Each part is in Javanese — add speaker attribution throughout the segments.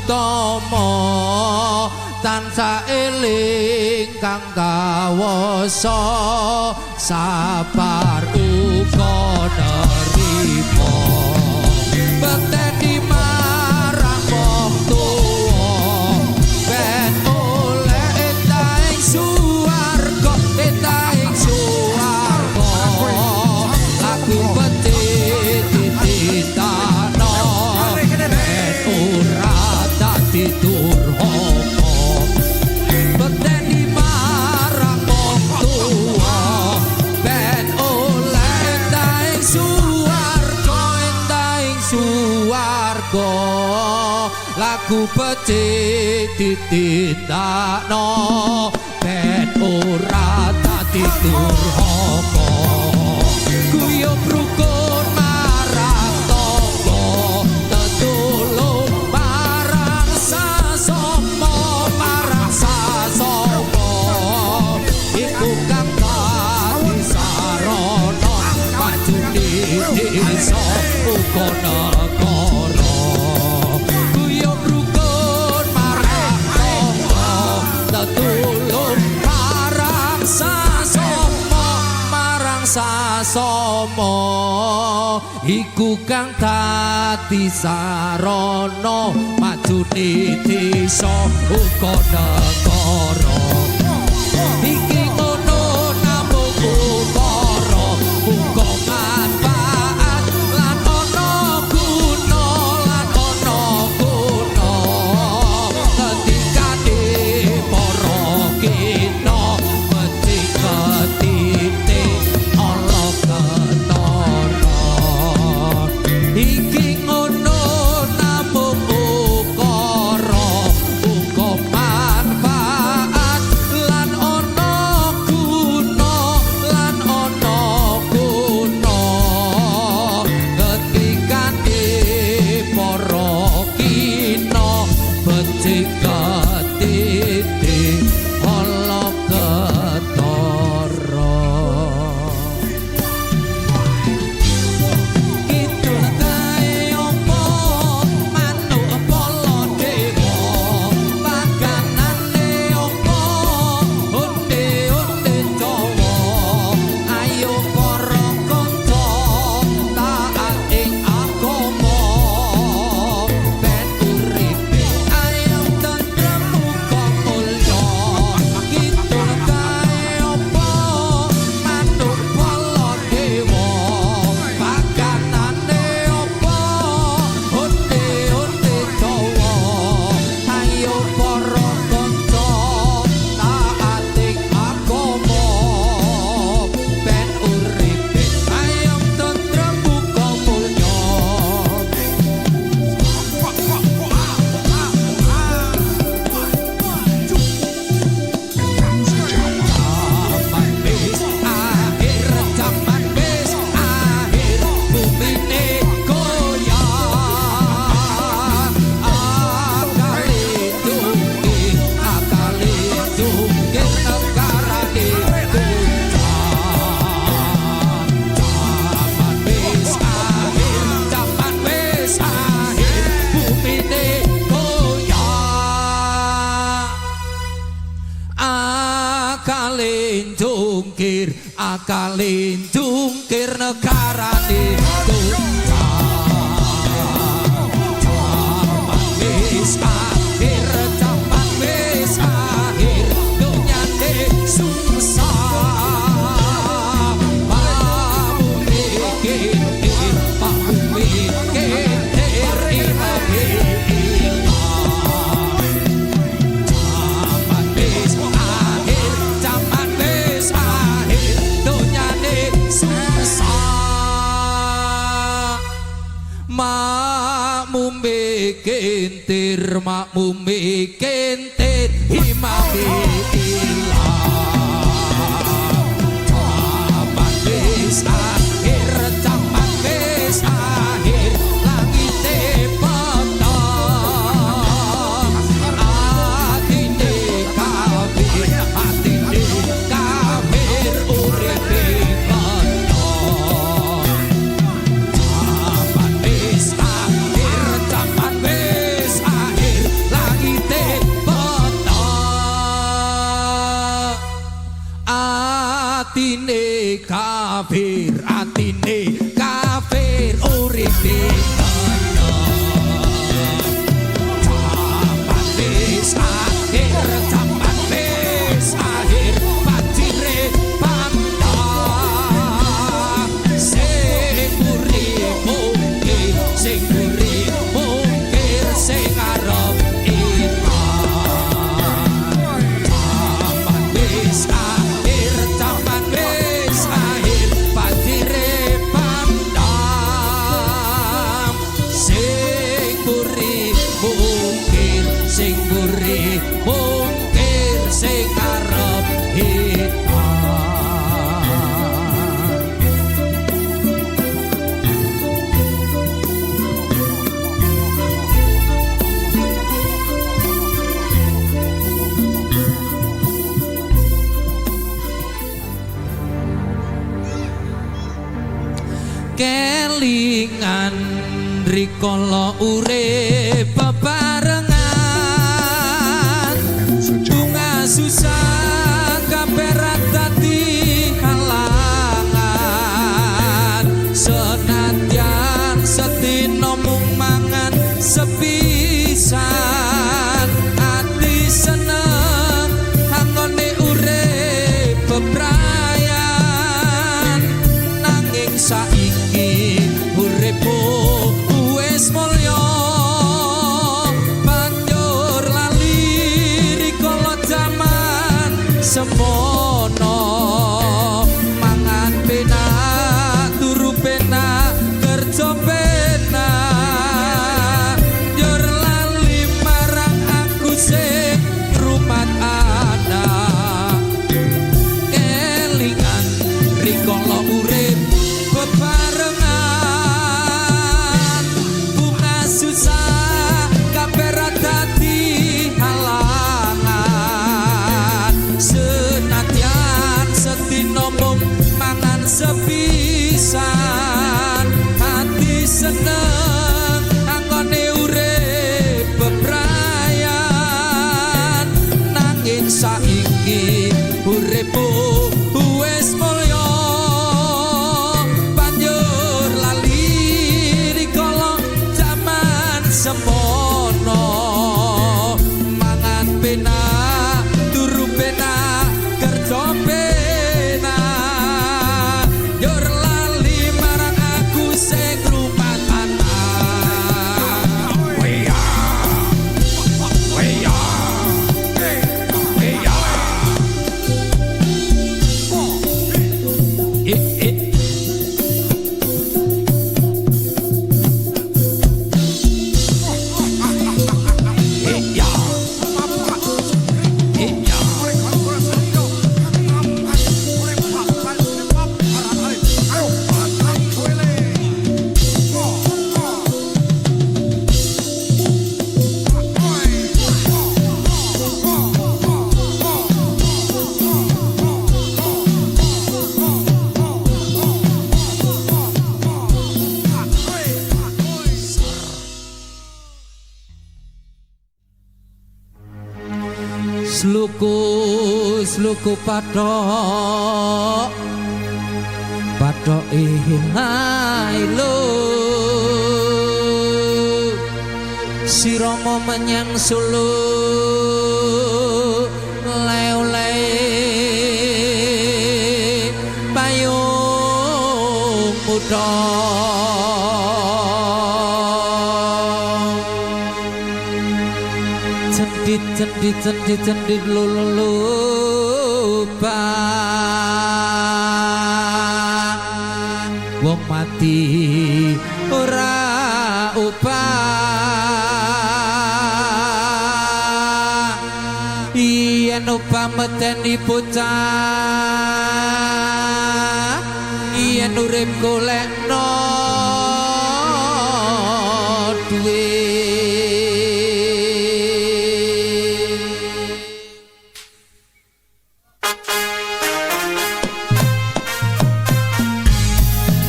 Speaker 1: utama, tansah eling kang kawasa, sabar uga nerima. Bekteni marang wong tuwa, ben oleh entahing suwarga, entahing suwarga. Lagu becik dititahno, ben ora dadi durhaka. Bekteni marang wong tuwa, ben oleh entahing suwarga, entahing suwarga. Lagu becik dititahno, ben ora dadi durhaka. Guyub rukun marang tangga, tetulung marang sasama, marang sasama. Iku kang dadi sarana majune desa uga negara. Guyub rukun marang tangga, tetulung marang sasama, marang sasama. Iku kang dadi sarana majune desa uga negara. Iki ngono namung ukara, muga manfaat lan ana guna, lan ana guna. Ketikane para kina becik ketite ala ketara. Iki ngono namung ukara, muga manfaat lan ana guna, lan ana guna. Ketikane para kina becik ketite ala ketara. Kidul kae apa manuk pala dewa, pakanane apa onde-onde dawa. Ayo para kanca taat ing agama, ben uripe ayem tentrem uga mulya. Kidul kae apa manuk pala dewa, pakanane apa onde-onde dawa. Ayo para kanca taat ing agama, ben uripe ayem tentrem uga mulya.
Speaker 2: Music Jawa.
Speaker 1: Jaman wis akhir, jaman wis akhir, bumine goyah. Akale jungkir, akale jungkir, negarane goncang. Jaman wis akhir, jaman wis akhir, bumine goyah. Akale jungkir, akale jungkir, negarane goncang. Jaman wis akhir, jaman wis akhir, donyane susah. Makmume kentir, makmume kentir, imame ilang. Jaman wis akhir, jaman wis akhir, donyane susah. Makmume kentir, makmume kentir, imame ilang. Jaman wis akhir, jaman wis akhir, langite peteng. Atine kafir, atine kafir, uripe peteng. Jaman wis akhir, jaman wis akhir. Atine kafir uripe jaman wis akhir, jaman wis akhir, banjire pandang. Sing urip mungkir, sing urip mungkir, sing arep iman. Jaman wis akhir, jaman wis akhir, banjire pandang. Sing urip mungkir, sing urip mungkir, sing arep iman. Kelingan rikala urip bebarengan, bunga susah kabeh ra dadi halangan. Senadyan sedina mung mangan sepisan, ati seneng anggone urip bebrayan. Nanging saiki uripku wis mulya, banjur lali rikala jaman semono. Mangan penak, turu penak, kerja penak, njur lali marang aku sing rumat anak. Kelingan rikala urip bebarengan, bunga susah kabeh ra dadi halangan. Senadyan sedina mung mangan sepisan, ati seneng anggone urip bebrayan. Nanging saiki uripku wis mulya, banjur lali rikala jaman semono. Mangan penak, turu penak, kerja penak, njur lali marang aku sing rumat anak.
Speaker 2: Weya. Weya. Weya.
Speaker 1: Eh, eh. Eh, ya. Eh, ya. Sluku sluku pathok, pathok ilu, sirama menyang Solo, leo-le payung muda. Cendit cendit cendit cendit lulu wong mati ora obah. Yen obah medeni bocah, yen urip golekno duit.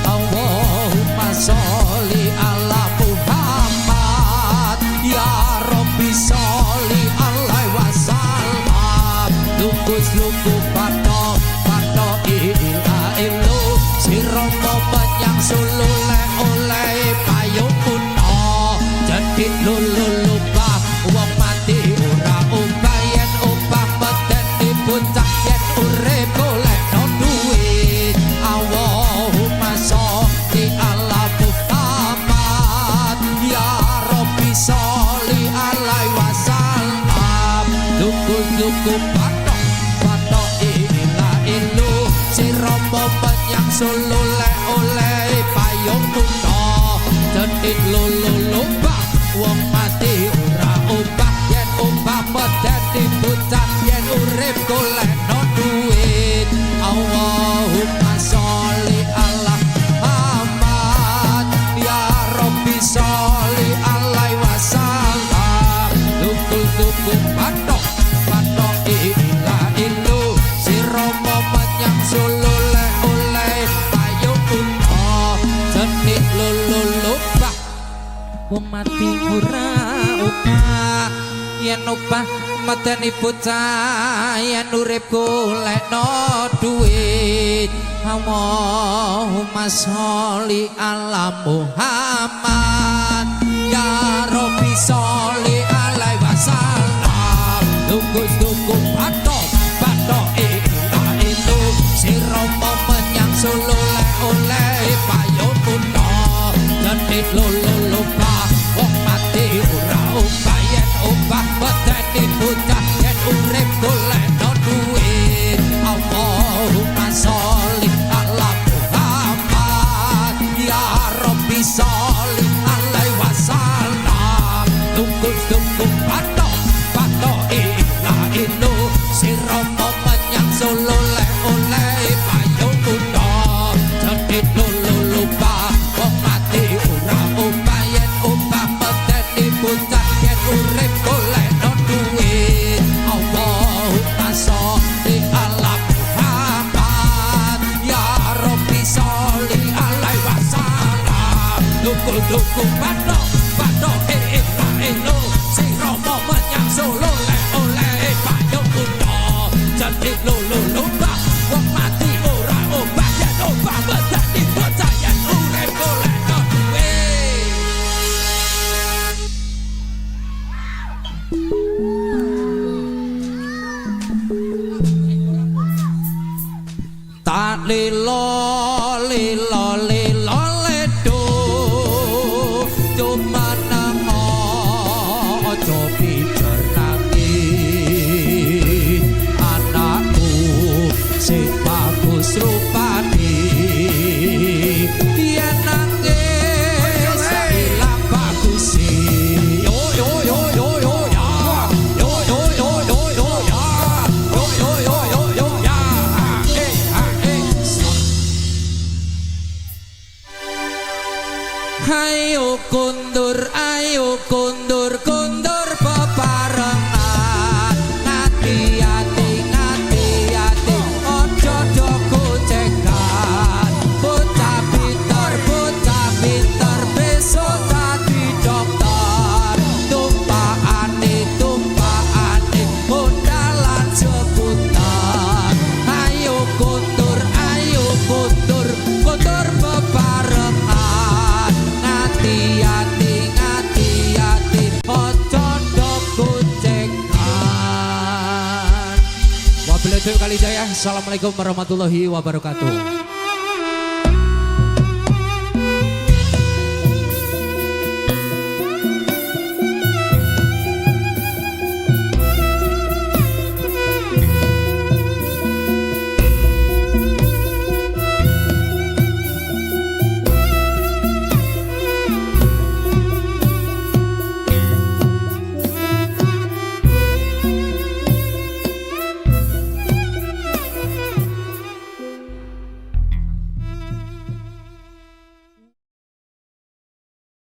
Speaker 1: Allahumma sholli ala Muhammad, ya Rabbi sholli alaihi wasallam. Lukus luku patok patok ila ilu sirama. Cedhit lulu lupa wong mati ora obah, yen obah medeni bocah, yen urip golekno duit. Allahumma sholli ala Muhammad, ya Rabbi sholli alaihi wasallam. Tuku tuku patok patok ila ilu, si Romo menyang Solo le oleh payung kutha. Cedhit lulu lupa wong mati ora obah, yen obah medeni bocah, yen urip golekno duit. Allahumma sholli ala Muhammad, ya Rabbi sholli alaihi wasallam. Tuku tuku patok patok ila ilu, si Romo menyang Solo le oleh payung kutha. Cedhit lulu lupa wong mati ora obah, yen obah medeni bocah, yen urip golekno duit. Allahumma sholli ala Muhammad, ya Rabbi sholli alaihi wasallam. Tuku tuku patok patok ila itu, si Romo menyang Solo le oleh payung kutha. Cedhit lulu lupa wong mati ora obah, yen obah medeni bocah, yen urip golekno duit. Allahumma sholli ala Muhammad, ya Rabbi sholli alaihi wasallam. Tuku tuku patok patok ila ilu, si Romo menyang Solo le oleh payung kutha. Cedhit lulu lupa wong mati ora obah, yen obah medeni bocah, yen urip golekno duit. Allahumma sholli ala Muhammad, ya Rabbi sholli alaihi wasallam. Tuku tuku patok patok ila ilu, si Romo menyang Solo le oleh payung kutha. Cedhit lulu lupa wong mati ora obah, yen obah medeni bocah, yen urip golekno duit. Tak lilo lilo lilo ledo, cuma nang aja pijer nangis, anakku sing bagus rupane, yen nangis ilang baguse. Yo yo yo yo yo ya, yo yo yo yo yo ya, yo yo yo yo yo ya. Eh ah eh. Ayo kundur kundur bebarengan, ngati-ati ngati-ati ojo do gocekan, bocah pinter besok dadi dokter, tumpakane tumpakane modalan seputar. Ayo kundur kundur bebarengan, ngati-ati ngati-ati ojo do gocekan. Wabillahi taufiq wal hidayah. Assalamualaikum warahmatullahi wabarakatuh.